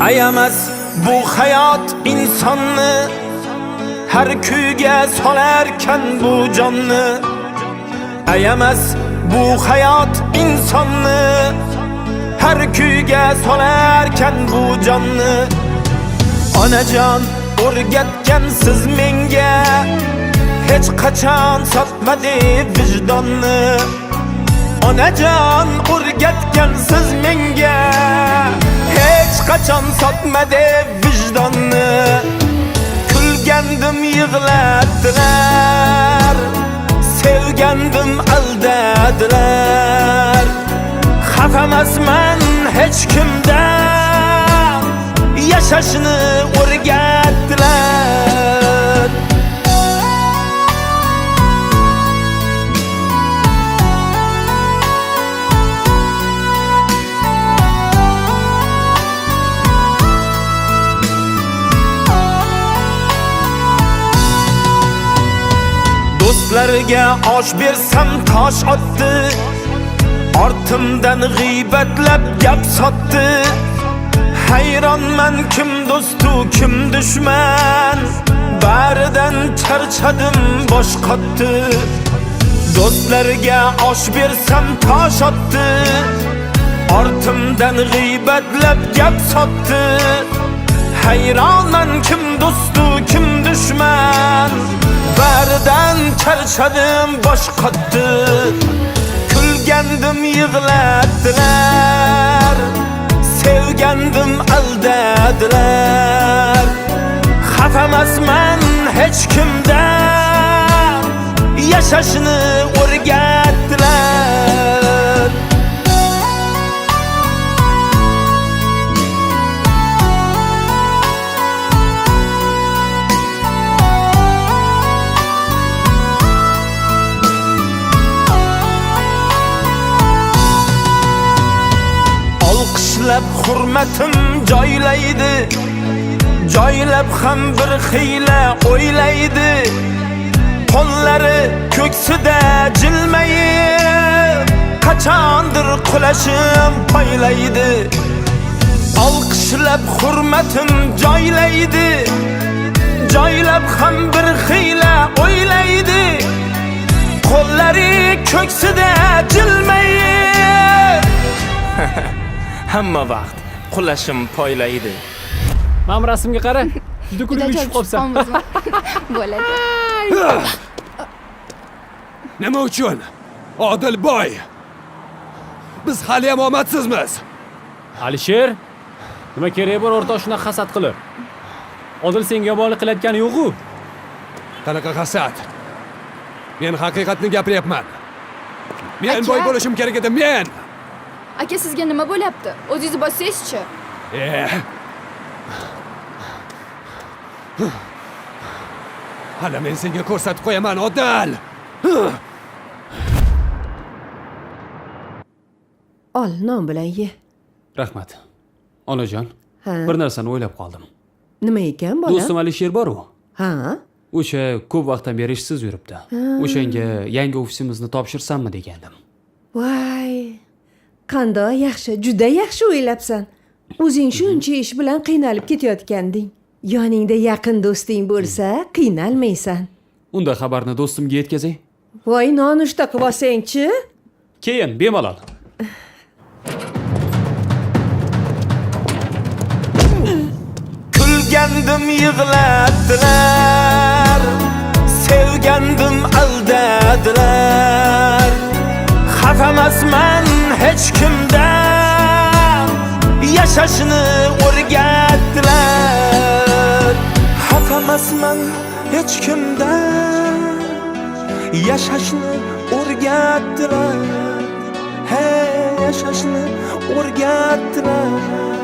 Ayamas bu hayot insonni, har kuyga solarkan bu jonni. Ayamas bu hayot insonni, har kuyga solarkan bu jonni. Onajon o'rgatgansiz menga, hech qachon sotma deb vijdonni. Onajon o'rgatgansiz menga, hech qachon sotma deb vijdonni. Kulgandim yig'latdilar, sevgandim aldadilar. Xafamasman hech kimdan, yashashni o'rgatdilar. Do'stlarga osh bersam tosh otdi, ortimdan g'iybatlab gap sotdi. Hayronman kim do'stu kim dushman, baridan charchadim bosh qotdi. Do'stlarga osh bersam tosh otdi, ortimdan g'iybatlab gap sotdi. Hayronman kim do'stu kim dushman, baridan charchadim bosh qotdi. Kulgandim yig'latdilar, sevgandim aldadilar. Xafamasman hech kimdan, yashashni o'rgatdilar. Olqishlab hurmatim joylaydi, joylab ham bir xiyla o'ylaydi. Qo'llari ko'ksida jilmayib, qachondir qulashim poylaydi. Olqishlab hurmatim joylaydi, joylab ham bir xiyla o'ylaydi. Qo'llari ko'ksida jilmayib, hamma vaqt qulashim poylaydi. Mana bu rasmga qara. Juda kulgili tushib qolibsan. Bo'ladi. Nima uchun? Odilboy! Biz haliyam omadsizmiz. Alisher, nima keragi bor o'rtoq shunaqa hasad qilib? Odil senga yomonlik qilayotgani yo'q-u. Qanaqa hasad? Men haqiqatni gapiryapman. Men Aka. boy bo'lishim kerak edi, men! Aka, sizga nima bo'lyapti? O'zingizni bossangizchi. Hali men senga ko'rsatib qo'yaman, Odil! Ol, non bilan ye. Rahmat. Onajon, Ha. bir narsani o'ylab qoldim. Nima ekan, bolam? Do'stim Alisher bor-u. Ha? O'sha ko'p vaqtdan beri ishsiz yuribdi. O'shanga yangi ofisimizni topshirsammi degandim. Voy. Qandoq yaxshi, juda yaxshi o'ylabsan. O'zing shuncha ish bilan qiynalib ketayotganding. Yoningda yaqin do'sting bo'lsa, qiynalmaysan. Unda xabarni do'stimga yetkazay. Voy, nonushta qilib olsang-chi? Keyin bemalol. Kulgandim yig'latdilar, sevgandim aldadilar. Xafamasman hech kimdan, yashashni o'rgatdilar. Xafamasman hech kimdan, yashashni o'rgatdilar. Hey, yashashni o'rgatdilar.